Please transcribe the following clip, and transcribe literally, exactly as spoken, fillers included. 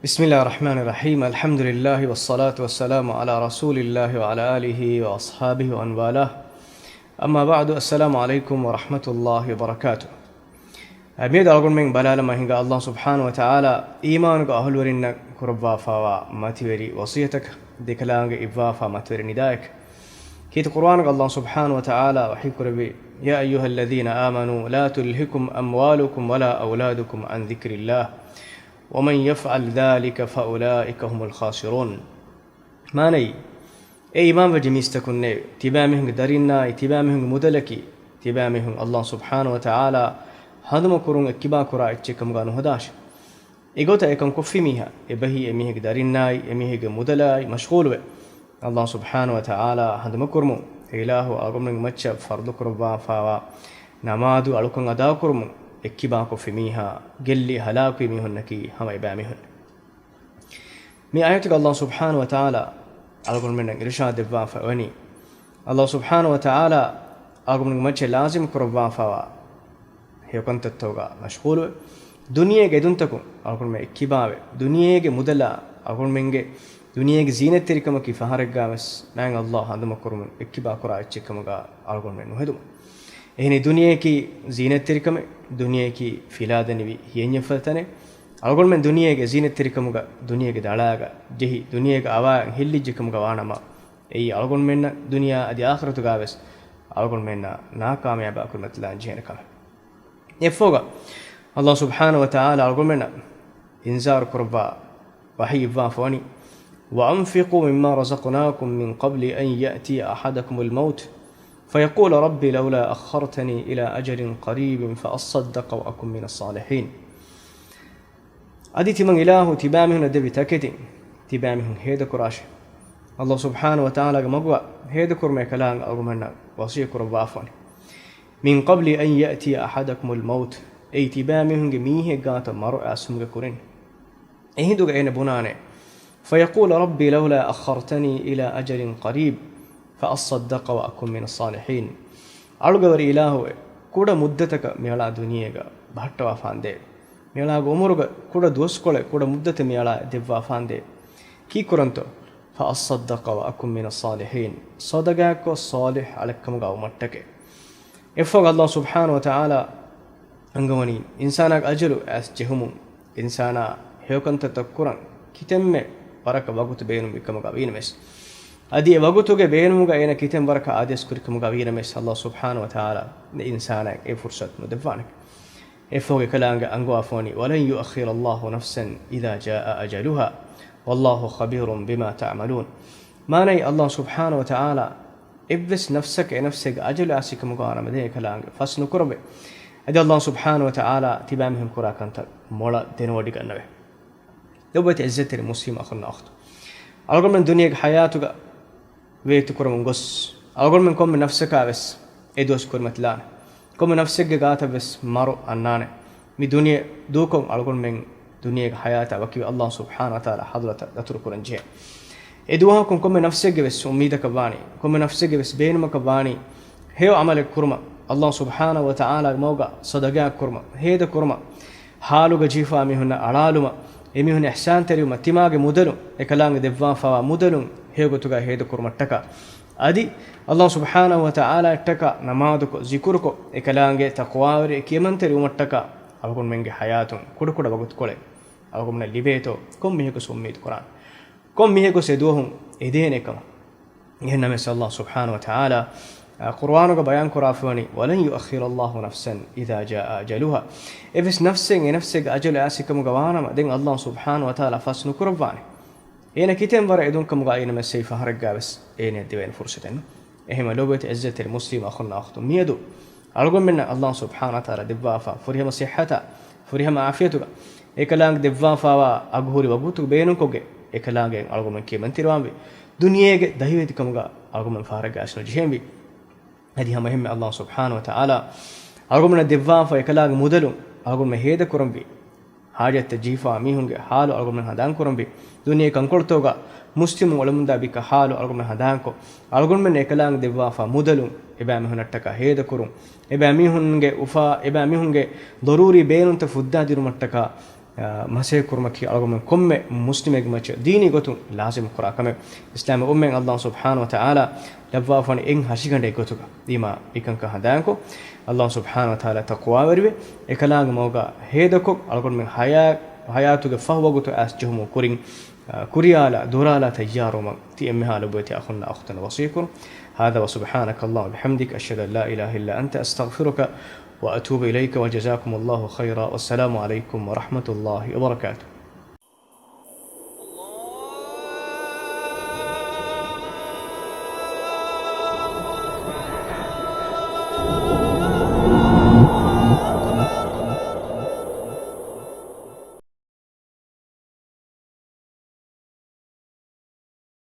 بسم الله الرحمن الرحيم. الحمد لله والصلاة والسلام على رسول الله وعلى آله وأصحابه ومن والاه. أما بعد، السلام عليكم ورحمة الله وبركاته. އަ، މިއަދު އަޅުގަނޑުމެން ބަލާލަމާ ހިނގާ އައްލާހު ސުބްޙާނަހު ވަތަޢާލާ އީމާނުގެ އަހުލުވެރިންނަށް ކުރައްވާފާވާ މަތިވެރި ވަޞިއްޔަތަކަށް، ދެކަލާނގެ އިއްވާފާ މަތިވެރި ނިދާއެއް. ކީރިތި ޤުރުއާނުގަ އައްލާހު ސުބްޙާނަހު ވަތަޢާލާ ވަޙީ ކުރެއްވި، يا أيها الذين آمنوا لا تلهكم أموالكم ولا أولادكم عن ذكر الله ومن يفعل ذلك فأولئك هم الخاسرون. މާނައީ، އޭ އީމާންވެއްޖެ މީސްތަކުންނޭވެ! ތިބާމީހުންގެ ދަރިންނާއި، ތިބާމީހުންގެ މުދަލަކީ، ތިބާމީހުން އައްލާހު ސުބްޙާނަހު ވަތަޢާލާ ހަނދުމަކުރުން އެއްކިބާކުރާ އެއްޗެއްކަމުގާ ނުހަދާށި. އެގޮތަށް އެކަން ކޮށްފި މީހާ، އެބަހީ އެމީހެއްގެ ދަރިންނާއި، އެމީހެއްގެ މުދަލާއި މަޝްޣޫލުވެ، އައްލާހު ސުބްޙާނަހު ވަތަޢާލާ ހަނދުމަކުރުމުން، އެ އިލާހު އަޅުގަނޑުމެންގެ މައްޗަށް ފަރުޟުކުރައްވާފާވާ ނަމާދު އަޅުކަން އަދާކުރުމުން އެއްކިބާކޮށްފި މީހާ، ގެއްލި ހަލާކުވި މީހުންނަކީ ހަމަ އެބައިމީހުން. މި އާޔަތުގަ އައްލާހު ސުބްޙާނަހު ވަތަޢާލާ އަޅުގަނޑުމެންނަށް އިރުޝާދު ދެއްވާފަ ވަނީ، އައްލާހު ސުބްޙާނަހު ވަތަޢާލާ އަޅުގަނޑުމެންގެ މައްޗަށް ލާޒިމް ކުރައްވާފަވާ ހެޔޮކަންތައްތަކުގަ މަޝްޣޫލުވެ، ދުނިޔޭގެ އެދުންތަކުން އަޅުގަނޑުމެން އެއްކިބާވެ، ދުނިޔޭގެ މުދަލާ އަޅުގަނޑުމެންގެ ދުނިޔޭގެ ޒީނަތްތެރިކަމަކީ ފަހަރެއްގާވެސް ނާއިން އައްލާހު ހަނދުމަކުރުމުން އެއްކިބާކުރާ އެއްޗެއްކަމުގަ އަޅުގަނޑުމެން ނުހެދުމުން. އެހެނީ ދުނިޔެއަކީ ޒީނަތްތެރިކަމެއް، ދުނިޔެއަކީ ފިލާދެނިވި ހިޔެއްޔަށްފަދަ ތަނެއް. އަޅުގަނޑުމެން ދުނިޔޭގެ ޒީނަތްތެރިކަމުގަ، ދުނިޔޭގެ ދަޅާގަ ޖެހި، ދުނިޔޭގެ އަވާއިން ހިއްލިއްޖެކަމުގަ ވާނަމަ، އެއީ އަޅުގަނޑުމެންނަށް ދުނިޔެއާ އަދި އާޚިރަތުގާވެސް އަޅުގަނޑުމެންނާ ނާކާމިޔާބާ ކުރިމަތިލާން ޖެހޭނެ ކަމެއް. އެއަށްފަހުގަ އައްލާހު ސުބްޙާނަހު ވަތަޢާލާ އަޅުގަނޑުމެންނަށް އިންޒާރު ކުރައްވާ ވަޙީ އިއްވާފަ ވަނީ، وأنفقوا مما رزقناكم من قبل أن يأتي أحدكم الموت فيقول رب لولا أخرتني إلى أجل قريب فأصدق وأكن من الصالحين. އަދި ތިމަން އިލާހު ތިބާމީހުންނަށް ދެއްވި ތަކެތިން ތިބާމީހުން ހޭދަކުރާށޭ. އައްލާހު ސުބްޙާނަހު ވަތަޢާލާގެ މަގުގަ ހޭދަކުރުމޭ ކަލާނގެ އަޅުގަނޑުމެންނަށް ވަޞިއްޔަތް ކުރައްވާފަ ވަނީ. من قبل أن يأتي أحدكم الموت، އެއީ ތިބާމީހުންގެ މީހެއް ގާތަށް މަރު އައިސްފުމުގެ ކުރިން. އެހިނދުގަ އޭނަ ބުނާނެ، فيقول رب لولا أخرتني إلى أجل قريب فأصدق وأكن من الصالحين. އަޅުގެ ވެރި އިލާހުވެ، ކުޑަ މުއްދަތަކަށް މިއަޅާ ދުނިޔޭގަ ބަހައްޓަވާފާނދޭވެ. މިއަޅާގެ އުމުރުގަ ކުޑަ ދުވަސްކޮޅެއް، ކުޑަ މުއްދަތެއް މިއަޅާ ދެއްވާފާނދޭވެ. ކީއްކުރަންތޯ؟ فأصدق وأكن من الصالحين. ޞަދަޤާތްކޮށް ޞާލިޙު އަޅެއްކަމުގަ ވުމަށްޓަކައި. އެއަށްފަހުގަ އައްލާހު ސުބްޙާނަހު ވަތަޢާލާ އަންގަވަނީ، އިންސާނާގެ އަޖަލު އައިސް ޖެހުމުން، އިންސާނާ ހެޔޮކަންތައްތައް ކުރަން ކިތަންމެ ވަރަކަށް ވަގުތު ބޭނުންވި ކަމުގަ ވީނަމަވެސް، އަދި އެ ވަގުތުގެ ބޭނުމުގަ އޭނަ ކިތަން ވަރަކަށް އާދޭސް ކުރި ކަމުގަ ވީނަމަވެސް، އައްލާހު ސުބްޙާނަހު ވަތަޢާލާ އިންސާނާއަށް އެ ފުރުޞަތު ނުދެއްވާނެ. އެއަށްފަހުގަ އެކަލާނގެ އަންގަވާފަ ވަނީ، ولن يؤخر الله نفسا إذا جاء أجلها والله خبير بما تعملون. މާނައީ، އައްލާހު ސުބްޙާނަހު ވަތަޢާލާ އެއްވެސް ނަފްސަކަށް އެ ނަފްސެއްގެ އަޖަލު އައިސިކަމުގަ ވާނަމަ ދެން އެކަލާނގެ ފަސް ނުކުރައްވައެވެ. އަދި އައްލާހު ސުބްޙާނަހު ވަތަޢާލާ ތިބާމީހުން ކުރާ ކަންތައް މޮޅަށް ދެނެވޮޑިގަންނަވެ. ލޮބުވެތި އިއްޒަތްތެރި މުސްލިމް އަޚުންނާ އުޚްތުން، އަޅުގަނޑުމެން ދުނިޔޭގެ ޙަޔާތުގަ ވޭތު ކުރަމުން ގޮސް، އަޅުގަނޑުމެން ކޮންމެ ނަފްސަކާވެސް އެ ދުވަސް ކުރިމަތިލާނެ. ކޮންމެ ނަފްސެއްގެ ގާތަށްވެސް މަރު އަންނާނެ. މި ދުނިޔެ ދޫކޮށް އަޅުގަނޑުމެން ދުނިޔޭގެ ޙަޔާތާ ވަކިވެ އައްލާހު ސުބްޙާނަހު ވަތަޢާލާ ޙަޟްރަތަށް ދަތުރު ކުރަން ޖެހޭ. އެ ދުވަހަކުން ކޮންމެ ނަފްސެއްގެ ވެސް އުއްމީދަކަށް ވާނީ، ކޮންމެ ނަފްސެއްގެ ވެސް ބޭނުމަކަށް ވާނީ، ހެޔޮ ޢަމަލެއް ކުރުމަށް، އައްލާހު ސުބްޙާނަހު ވަތަޢާލާގެ މަގުގަ ޞަދަޤާތް ކުރުމަށް، ހޭދަ ކުރުމަށް، ޙާލުގަ ޖެހިފާ މީހުންނަށް އަޅާލުމަށް، އެމީހުން އިޙްސާންތެރިވުމަށް، ތިމާގެ މުދަލުން، އެކަލާނގެ ދެއްވާފާވާ މުދަލުން ހެޔޮގޮތުގަ ހޭދަ ކުރުމަށްޓަކާ، އަދި އައްލާހު ސުބްޙާނަހު ވަތަޢާލާއަށްޓަކާ ނަމާދުކޮށް، ޒިކުރުކޮށް، އެކަލާނގެ ތަޤްވާވެރި ކިޔަމަންތެރިވުމަށްޓަކާ، އަޅުގަނޑުމެންގެ ޙަޔާތުން ކުޑަކުޑަ ވަގުތުކޮޅެއް އަޅުގަނޑުމެންނަށް ލިބޭތޯ، ކޮން މީހަކު އުއްމީދު ކުރާނެ؟ ކޮން މީހަކު އެ ދުވަހުން އެދޭނެ ކަމަށް؟ އެހެންނަމަވެސް، އައްލާހު ސުބްޙާނަހު ވަތަޢާލާ، އާ، ޤުރުއާނުގަ ބަޔާން ކުރާފަ ވަނީ، ولن يؤخر الله نفسا إذا جاء أجلها. އެއްވެސް ނަފްސެއް އެ ނަފްސެއްގެ އަޖަލު އައިސިކަމުގަ ވާނަމަ، ދެން އައްލާހު ސުބްޙާނަހު ވަތަޢާލާ ފަސް ނުކުރައްވާނެ. އޭނަ ކިތަން ވަރަށް އެދުން ކަމުގަ އިނަމެސް އެއީ ފަހަރެއްގާވެސް އޭނައަށް ދެވޭނެ ފުރުޞަތެއް ނޫން. އެހެންވެ ލޮބުވެތި އިއްޒަތްތެރި މުސްލިމް އަޚުންނާ އުޚްތުން، މިއަދު އަޅުގަނޑުމެންނަށް އައްލާހު ސުބްޙާނަހު ވަތަޢާލާ ދެއްވާފާ ފުރިހަމަ ޞިއްޙަތާ، ފުރިހަމަ ޢާފިޔަތުގަ އެކަލާނގެ ދެއްވާފާވާ އަގުހުރި ވަގުތު ބޭނުންކޮށްގެން އެކަލާނގެ އަޅުގަނޑުމެން ކިޔަމަންތެރިވާންވީ. ދުނިޔޭގެ ދަހިވެތިކަމުގަ އަޅުގަނޑުމެން ފަހަރެއްގާ އައިސް ނުޖެހެންވީ. އަދި ހަމައެހެންމެ އައްލާހު ސުބްޙާނަހު ވަތަޢާލާ އަޅުގަނޑުމެންނަށް ދެއްވާފަ އެކަލާނގެ މުދަލުން އަޅުގަނޑުމެން ހޭދަކުރަންވީ. ޙާޖަތްތައް ޖެހިފާ މީހުންގެ ޙާލު އަޅުގަނޑުމެން ހަނދާންކުރަންވީ. ދުނިޔޭ ކަންކޮޅުތަކުގަ މުސްލިމުން އުޅެމުންދާ ބިކަ ޙާލު އަޅުގަނޑުމެން ހަނދާންކޮށް، އަޅުގަނޑުމެން އެކަލާނގެ ދެއްވާފާ މުދަލުން އެބައިމީހުންނަށްޓަކާ ހޭދަކުރުން، އެބައިމީހުންގެ އުފާ، އެބައިމީހުންގެ ޟަރޫރީ ބޭނުންތައް ފުއްދާދިނުމަށްޓަކާ، މަސޭ ކުރުމަކީ އަޅުގަނޑުމެން ކޮންމެ މުސްލިމެއްގެ މައްޗަށް ދީނީ ގޮތުން ލާޒިމް ކުރާ ކަމެއް. އިސްލާމް އުއްމަތް އަﷲ ސުބްޙާނަހޫ ވަތަޢާލާ ލައްވާފަނި އެއް ހަށިގަނޑެއް ގޮތުގަ އީމާ މިކަންކަން ހަނދާންކޮށް، އަﷲ ސުބްޙާނަހޫ ވަތަޢާލާ ތަޤްވާވެރިވެ، އެކަލާނގެ މަގުގަ ހޭދަކޮށް، އަޅުގަނޑުމެން ހަޔާ، ހަޔާތުގެ ފަހު ވަގުތު އައިސް ޖެހުމުގެ ކުރިން، އާ، ކުރިޔާލާ ދުރާލާ ތައްޔާރުވުމަށް ތި އެންމެހާ ލޮބުވެތި އަޚުންނާ އުޚްތުންނަށް ވަޞިއްޔަތްކުރުން. هذا وسبحانك اللهم وبحمدك، أشهد أن لا إله إلا أنت، أستغفرك وأتوب إليك، وجزاكم الله خيرا، والسلام عليكم ورحمة الله وبركاته.